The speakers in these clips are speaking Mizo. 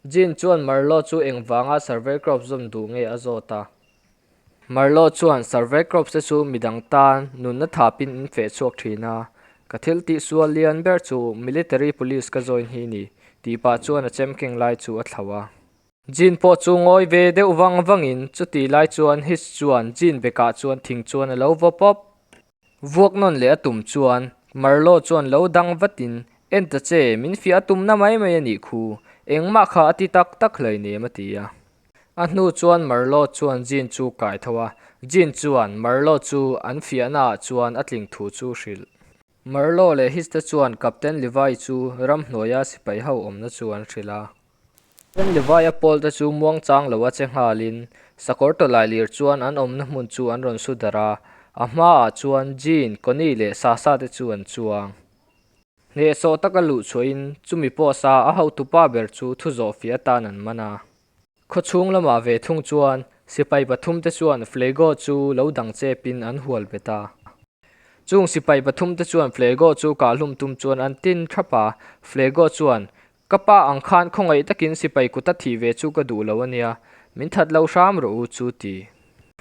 Jean chuan Marlo chu engvanga Survey Corps zawm duh nge a zawt a. Marlo chuan Survey Corps te chu midang tan nunna thapin in feh chhuak thin a, ka thil tihsual lian ber chu Military Police ka join hi ni, tih pah chuan a chem keng lai chu a thlauh a. Jean pawh chu ngawi ve deuh vang vangin chuti lai chuan Hitch chuan Jean bekah chuan thing chuan a lo vaw pawp. Vuak nawn leh a tum chuan Marlo chuan lo dang vatin, En ta che, min fiah a tumna mai mai a nih khu, engmah kha a ti tak tak hleinem a ti a. A hnu chuan Marlo chuan Jean chu kai tho a, Jean chuan Marlo chu an fiahnaah chuan a tling thu chu hrilh. Marlo leh Hitch te chuan Captain Levi chu ramhnuaia sipai ho awmna chu an hrilh a. Captain Levi-a pawl te chu muangchang lo a che nghalin sakawr tawlai lir chuan an awmna hmun chu an rawn su darh a, a hmaah chuan Jean, Connie leh Sasa te chu an chuang. Hnehsawh taka luh chhuahin chumi pawh sa a hotupa ber chu thu zawh fiah atan an man a. Khawchhung lamah ve thung chuan sipai pathum te chuan Flego chu lo dang chepin an hual bet a. Chung sipai pathum te chuan Flego chu kahhlum tum chuan an tin thap a, Flego chuan Ka pa ang khan khawngaih takin sipai kuta thih ve chu ka duh lo a nia, min that lo hram rawh u chu ti.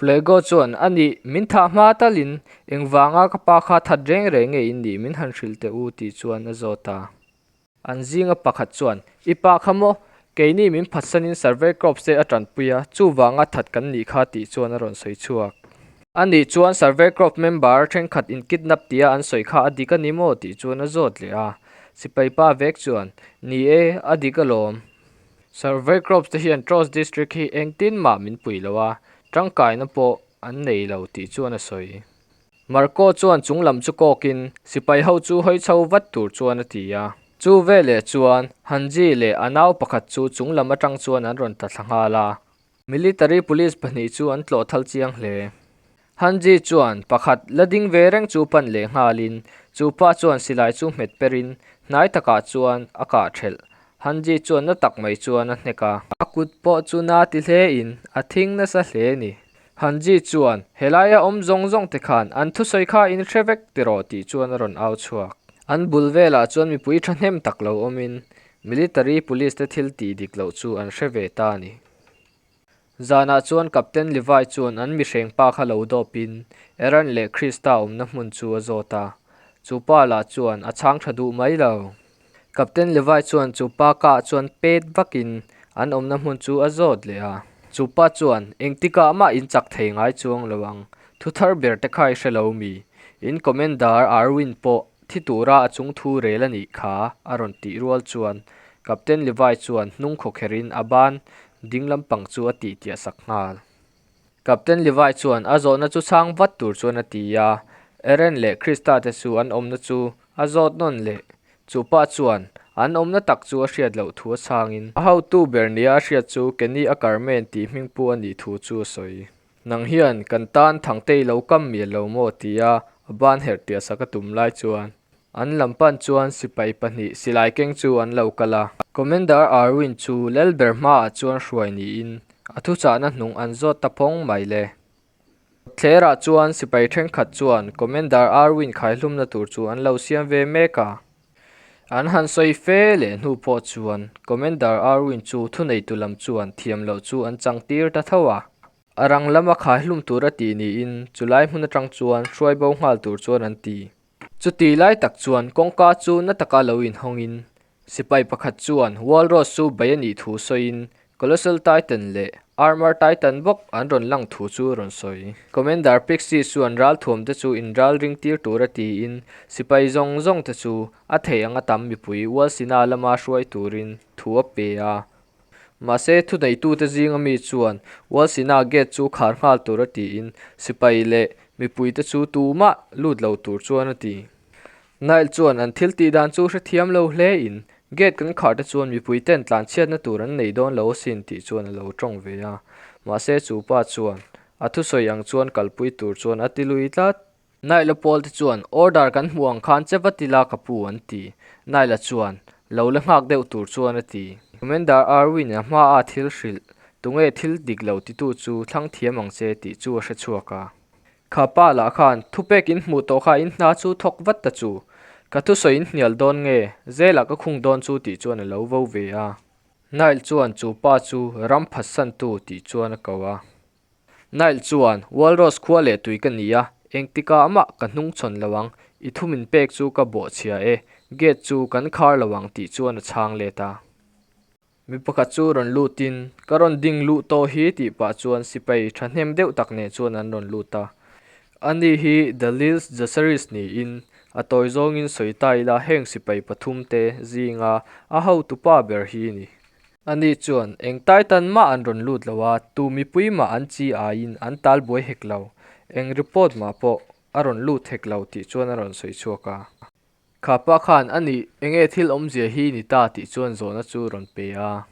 Flego chuan, A nih, min thah hma talin engvanga ka pa kha that reng reng nge in nih min han hrilh teh u tih chuan a zawt a. An zinga pakhat chuan, I pa kha maw? Keini min phatsanin Survey Corps te a tanpui a, chuvanga that kan nih kha tih chuan a rawn sawi chhuak. A nih chuan Survey Corps member thenkhat in kidnap tia an sawi kha a dik a ni maw tih chuan a zawt leh a. Sipai pa vek chuan, Ni e, a dik alawm. Survey Corps te hian Tross District hi engtin mah min pui lo a, tangkaina pawh an nei lo tih chuan a sawi. Marco chuan chung lam chu kawkin sipai ho chu hawi chho vat tur chuan a ti a. Chu veleh chuan Hanji leh a nau pakhat chu chung lam atang chuan an rawn ta thla nghal a. Military police pahnih chu an tlawh thal chiang hle. Hanji chuan pakhat la ding ve reng chu pan leh nghalin chu pa chuan silai chu hmet perin hnai takah chuan a kah thelh. Hanji chuan na tak mai chuan a hnek a. A kut pawh chu na ti hlein a thing nasa hle a ni. Hanji chuan, Helaia awm zawng zawng te khan an thusawi kha in hre vek tiraw tih chuan a rawn au chhuak. An bul velah chuan mipui thahnem tak lo awmin Military Police te thil tih dik loh chu an hre ve ta a ni. Zanah chuan Captain Levi chuan an mihreng pa kha lo dawpin Aaron leh Krista awmna hmun chu a zawt a, chu pa lah chuan a chhang tha duh mai lo. Captain Levi chuan chu pa kah chuan pet vakin an awmna hmun chu a zawt leh a. Chu pa chuan, Engtikah mah in chak thei ngai chuang lo ang, thu thar ber te kha i hre lo mi? In Commander Arwin pawh thi tura a chung thu rel a nih kha, a rawn tih rual chuan Captain Levi chuan hnung khawkherhin a ban ding lampang chu a tihtiah sak nghal. Captain Levi chuan a zawhna chu chhang vat tur chuan a ti a, Eren leh Krista te chu an awmna chu a zawt nawn leh. Chu pa chuan an awmna tak chu a hriat loh thu a chhangin a hotu ber nia a hriat chu Kenny Ackerman tih hmingpu a nih thu chu a sawi. Nang hian kan tan Thangtei lo kam mial lo maw tia a ban herh tiah sak a tum lai chuan An lam pan chuan sipai pahnih silai keng chu an lo kal a. Commander Arwin chu Lalber hmaah chuan hruai niin a thuchahna hnung an zawt ta phawng mai le. Thlerah chuan sipai thenkhat chuan Commander Arwin khaihlumna tur chu an lo siam ve mek a. An han sawi fe leh hnu pawh chuan Commander Arwin chu thuneitu lam chuan thiam loh chu an chang tir ta tho a. A rang lama khaihlum tur a tih niin chulai hmun atang chuan hruai bo nghal tur chuan an ti. Chuti lai tak chuan kawngka chu na taka lo inhawngin sipai pakhat chuan Walrus chu bei a nih thu sawiin Colossal Titan leh Armor Titan bawk an rawn lang thu chu a rawn sawi. Commander Pixie chuan ralthuam te chu inral ring tir tura tiin sipai zawng zawng te chu a theih anga tam mipui Walsina lama hruai turin thu a pe a. Mahse thuneitute zinga mi chuan Walsina gate chu khar nghal tur a tiin sipai leh mipuite chu tumah lut lo tur chuan a ti. Nile chuan an thil tih dan chu hrethiam lo hle in gate kan khar te chuan mipuiten tlanchhiatna tur an nei dawn lo asin tih chuan a lo tawng ve a. Mahse chu pa chuan a thusawi ang chuan kalpui tur chuan a ti lui tlat. Naila pawl te chuan order kan hmuh ang khan che vat ila ka pu an ti. Naila chuan lo la nghak deuh tur chuan a ti. Commander Arwin a hma a thil hrilh, tunge thil dik lo titu chu thlang thiam ang che tih chu a hre chhuak a. Kha pa lah khan thupek in hmuh tawh kha in hna chu thawk vat ta chu. Ka thusawi in hnial dawn nge, zelah ka khung dawn chu tih chuan a lo vo ve a. Nile chuan chu pa chu ram phatsantu tih chuan a ko a. Nile chuan, Walrus khua leh tui ka ni a, engtikah mah ka hnungchhawn lo ang, i thu min pek chu ka bawhchhia e, gate chu kan khar lo ang tih chuan a chhang let a. Mi pakhat chu rawn lutin, Ka rawn ding luh tawh hi tih pah chuan sipai thahnem deuh tak nen chuan an rawn lut a. Ani hi Dalils Jasaris niin a tawi zawngin sawi ta ila heng sipai pathum te zinga a hotupa ber hi ni. Ani chuan eng Titan mah an rawn lut lo a, tu mipui mah an chi aiin an tal buai hek lo, eng report mah pawh a rawn lut hek lo tih chuan a rawn sawi chhuak a. Kha pa khan a nih enge thil awmzia hi ni ta tih chuan zawhna chu rawn pe a.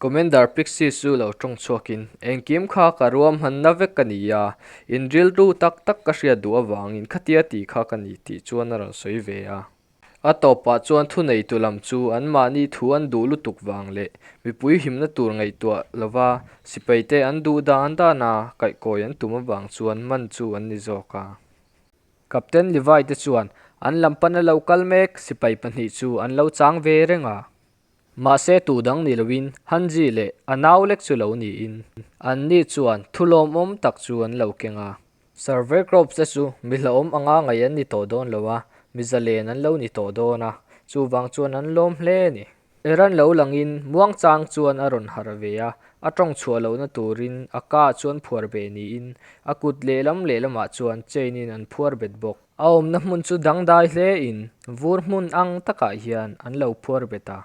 Commander Pixie chu lo tawng chhuakin, Engkim kha ka ruahmanna vek ka ni a, in rilru tak tak ka hriat duh avangin khatia tih kha ka ni tih chuan a rawn sawi ve a. A tawpah chuan thuneitu lam chu anmahni thu an duh lutuk vang leh mipui himna tur ngaihtuah lova sipaite an duh dan dana kaihkawi an tum avang chuan man chu an ni zawk a. Captain Levi te chuan an lam pana lo kal mek sipai pahnih chu an lo chang ve reng a. Mahse tu dang ni loin Hanji leh a nau lek chu lo niin anni chuan thu lawmawm tak chu an lo keng a. Survey Corps te chu mi hlauhawm anga ngaih an ni tawh dawn lo a, mi zalen an lo ni tawh dawn a, chuvang chuan an lawm hle a ni. Eran lo langin muangchang chuan a rawn harh ve a, a tawng chhuah lohna turin a ka chuan phuar beh niin a kut lehlam lehlamah chuan chain in an phuar bet bawk. A awmna hmun chu dangdai hle in vur hmun ang takah hian an lo phuar bet a.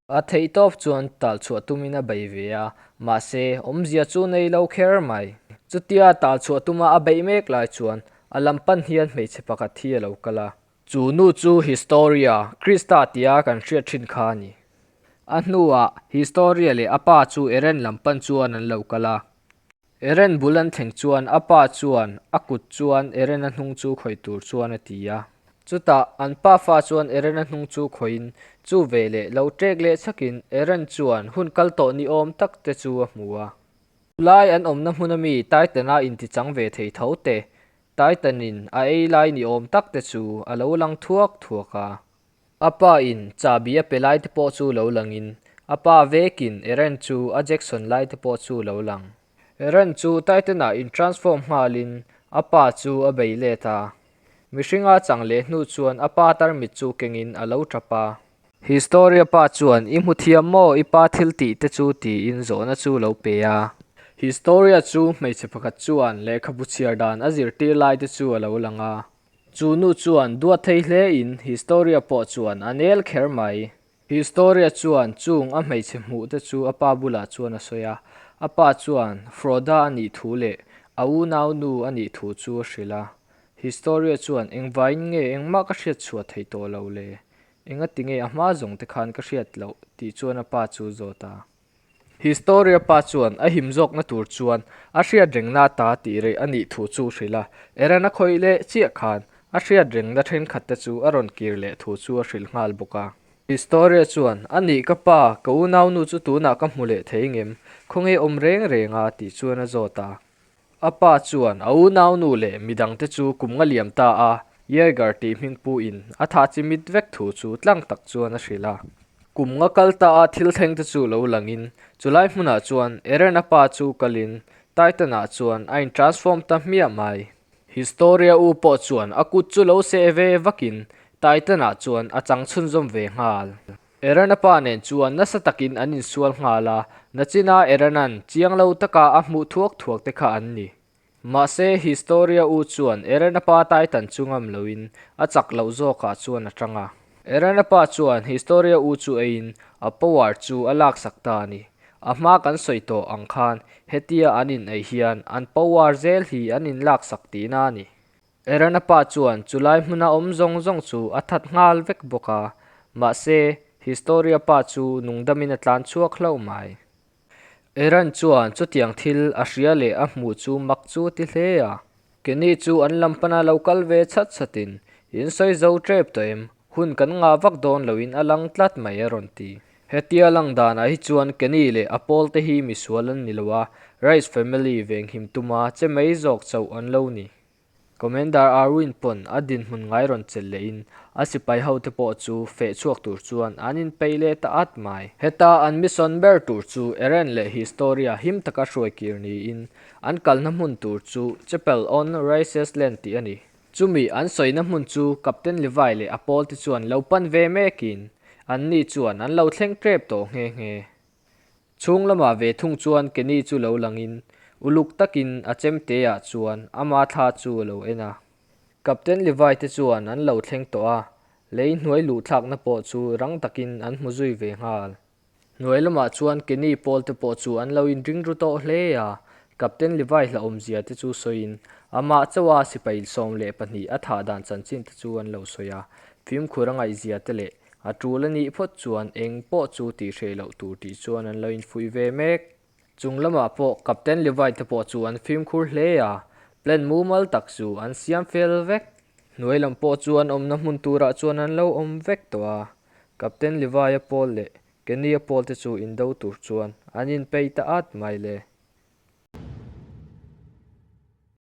A theihtawp chuan tal chhuah tumin a bei ve a, mahse awmzia chu nei lo kher mai. Chutia tal chhuah tuma a beih mek lai chuan a lam pan hian hmeichhe pakhat hi a lo kal a. Chu nu chu Historia, Krista tia kan hriat thin kha a ni. A hnuah Historia leh a pa chu Eren lam pan chuan an lo kal a. Eren bul an thleng chuan a pa chuan a kut chuan Erena hnung chu khawih tur chuan a ti a. Chutah an pa fa chuan Erena hnung chu khawihin chu veleh lo ṭek leh chhakin Eren chuan hun kal tawh ni awm tak te chu a hmu a. Chulai an awmna hmuna mi Titan-a intichang ve thei tho te Titan-in a ei lai ni awm tak te chu a lo lang thuak thuak a. A pa in chahbi a pe lai te pawh chu lo langin, a pa vekin Eren chu a Jackson lai te pawh chu lo lang. Eren chu Titan-ah in transform nghalin a pa chu a bei let a. Mihringa chang leh hnu chuan a pa tarmit chu kengin a lo tap a. Historia pa chuan, I hmu thiam maw i pa thil tih te chu tiin zawhna chu lo pe a. Historia chu hmeichhe pakhat chuan lehkhabu chhiar dan a zirtir lai te chu a lo lang a. Chu nu chuan duat thei hle in Historia pawh chuan a nel kher mai. Historia chuan chung a hmeichhe hmuh te chu a pa bulah chuan a sawi a. A pa chuan Froda a nih thu leh a unau nu a nih thu chu a hrilh a. Historia chuan engvaiin nge engmah ka hriat chhuah theih tawh lo le? Engati nge a hma zawng te khan ka hriat loh tih chuan a pa chu zawt a. Historia pa chuan a him zawkna tur chuan a hriat rengna ta tih reh a nih thu chu hrilh a, Eren a khawih leh chiah khan a hriat rengna thenkhat te chu a rawn kir leh thu chu a hrilh nghal bawk a. Historia chuan, A nih ka pa, ka unaunu chu tunah ka hmu leh thei ngem, khawnge awm reng reng a tih chuan a zawt a. A pa chuan a unaunu leh midangte chu kum nga liam ta a, Yeager tih hming puin a thah chimit vek thu chu tlang tak chuan a hrilh a. Kum nga kal ta a thil thleng te chu lo langin chulai hmunah chuan Eren-a pa chu kalin Titan-ah chuan a in-transform ta hmiah mai. Historia u pawh chuan a kut chu lo seh ve vakin Titan-ah chuan a chang chhunzawm ve nghal. Erana pa nen chuan nasa takin an insual nghal a, nachina Erana'n chiang lo taka a hmuh thuak thuak te kha an ni. Mahse, Historia u chuan Erana pa Titan chu ngam loin a chak loh zawkah chuan a tang a. Erana pa chuan Historia u chu eiin a power chu a laksak ta a ni. A hma kan sawi tawh ang khan hetia an in ei hian an power zel hi an inlaksak tihna a ni. Erana pa chuan chulai hmuna awm zawng zawng chu a that nghal vek bawk a, mahse, Historia pa chu nungdamin a tlan chhuak hlauh mai. Eran chuan chutiang thil a hria leh a hmuh chu mak chu a ti hle a. Kenny chu an lam pana lo kal ve chhat chhatin, In sawi zo tep tawh em? Hun kan ngah vak dawn loin a lang tlat mai a rawn ti. Hetia lang danah hi chuan Kenny leh a pawlte hi misual an ni lo a, Rice family venghim tuma che mai zawk chauh an lo ni. Commander Arwin pawn a dinhmun ngai rawn chelh lehin a sipai hote pawh chu feh chhuak tur chuan an inpeih leh ta at mai. Heta an mission ber tur chu Eren leh Historia him taka hruai kir niin an kalna hmun tur chu Chapel on Rice's Land tih a ni. Chumi an sawina hmun chu Captain Levi leh a pawlte chuan lo pan ve mekin anni chuan an lo thleng tep tawh nghe nghe. Chhung lamah ve thung chuan Kenny chu lo langin uluk takin a chemte ah chuan ama thla chu a lo en a. Captain Levi te chuan an lo thleng tawh a, lei hnuai luh thlakna pawh chu rang takin an hmu zui ve nghal. Hnuai lamah chuan Kenny pawl te pawh chu an lo inring ru tawh hle a, Captain Levi hlauhawmzia te chu sawiin amah chauha sipai 12 a thah dan chanchin te chu an lo sawi a, fimkhur a ngaihzia te leh A tul a nih phawt chuan eng pawh chu tih hreh loh tur tih chuan an lo infuih ve mek. Chung lamah pawh Captain Levi te pawh chu an fimkhur hle a, plan mumal tak chu an siam fel vek. Hnuai lam pawh chu an awmna hmun turah chuan an lo awm vek tawh a, Captain Levi-a pawl leh Kenny-a pawl te chu indo tur chuan an inpeih ta at mai le.